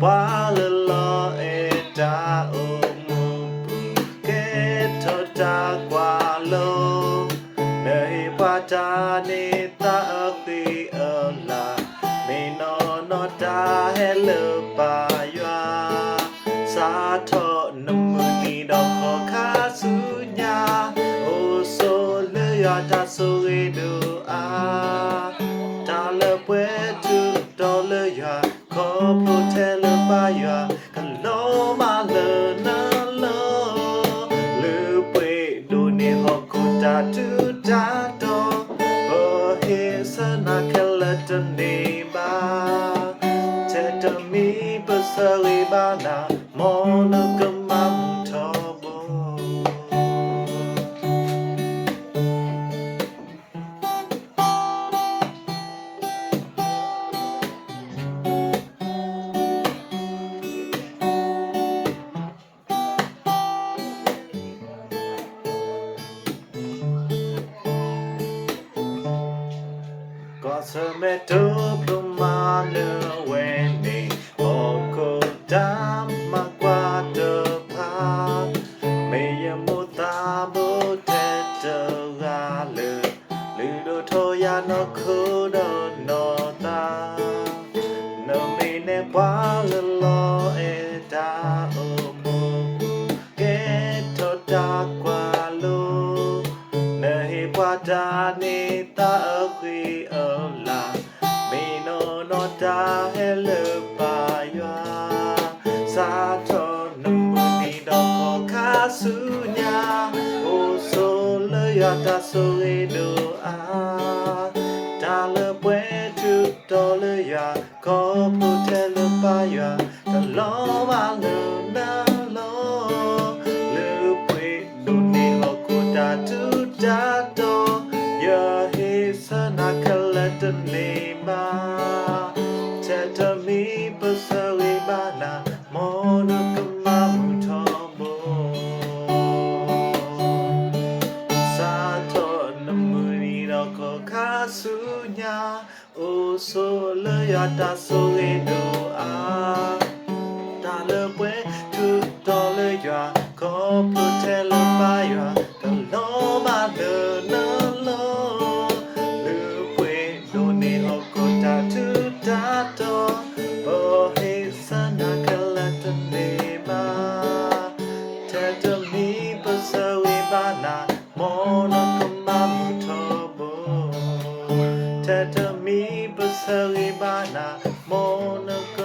ပှၤလၢလီၤအဲၣ်တၢ်အိၣ်မူပူၤ, ကဲထီၣ်တၢ်ကွၢ်လိ, နဟ့ၣ်ပှၤတၢ်န့ၢ်သါအဃံအလၤ, မ့ၢ်နီၢ်နီၢ်တၢ်ဟဲလၢပၢ်ယွၤ, စးထီၣ်နမုၢ်နံၤဒီးခီခါဆူညါ, အိၣ်ဆိးလၢယွၤတၢ်ဆိၣ်ဂ့ၤဒိၣ်အါ တၢ်လၢပှဲၤထူးတီၤလၢယွၤ, ခီဖျိထဲလၢပၢ်ယွၤ, ကလီၤမၢ်လၢနၤလီၤ. လၢပှဲၤဒိးန့ၢ်ဟီၣ်ခိၣ်တၢ်ထူးတၢ်တီၤ, ပဟ့ၣ်ဆၢနၤခဲလၢာ်တန့ၢ်ဘၣ်, ထဲတမံၤပဆၢဂ့ၤဘၣ်နၤ, မ်နကမၤမုာ်ထီဘိ ကွၢ်ဆၢၣ်မဲာ်တိဖျိမၤနၢၤဝဲန့ၣ်, ဟီၣ်ခိၣ်တၢ်မၤကွၢ်တဖၣ်, မ့ၢ်ယမိၢ်သးဘိထဲတဂၤလၢ လုၢ်ဒိၣ်ထီၣ်ယၤနီၢ်ခိဒီးနီၢ်သး, နမ့ၢ်နဲပှၤလၢလီၤအဲၣ်တၢ်အိၣ်မူပူၤ, ကဲထီၣ်တၢ်ကွၢ်လိ, နဟ့ၣ်ပှၤတၢ်န့ၢ်သါအဃံအလၤ, မ့ၢ်နီၢ်နီၢ်တၢ်ဟဲလၢပၢ်ယွၤ, စးထီၣ်နမုၢ်နံၤဒီးခီခါဆူညါ, အိၣ်ဆိးလၢယွၤတၢ်ဆိၣ်ဂ့ၤဒိၣ်အါ, တၢ်လၢပှဲၤထူးတီၤလၢယွၤ, ခီဖျိထဲလၢပၢ်ယွၤ, ကလီၤမၢ်လၢနၤလီၤ. လၢပှဲၤဒိးန့ၢ်ဟီၣ်ခိၣ်တၢ်ထူးတၢ်တီၤ, ယဟ့ၣ်ဆၢနၤခဲလၢာ်တန့ၢ်ဘၣ်, ထဲတမံၤပဆၢဂ့ၤဘၣ်နၤ, မ်နကမၤမုာ်ထီဘိ စးထီၣ်နမုၢ်နံၤဒီးခီခါဆူညါ, အိၣ်ဆိးလၢယွၤတၢ်ဆိၣ်ဂ့ၤဒိၣ်အါ, တၢ်လၢပှဲၤထူးတီၤလၢယွၤ, ခီဖျိထဲလၢပၢ်ယွၤ, ကလီၤမၢ်လၢနၤလီၤ. လၢပှဲၤဒိးန့ၢ်ဟီၣ်ခိၣ်တၢ်ထူးတၢ်တီၤ, ပဟ့ၣ်ဆၢနၤခဲလၢာ်တန့ၢ်ဘၣ်, ထဲတမံၤပဆၢဂ့ၤဘၣ်နၤ, မ်နကမၤမုာ်ထီဘိ ထဲတမံၤပဆၢဂ့ၤဘၣ်နၤ, မ်နက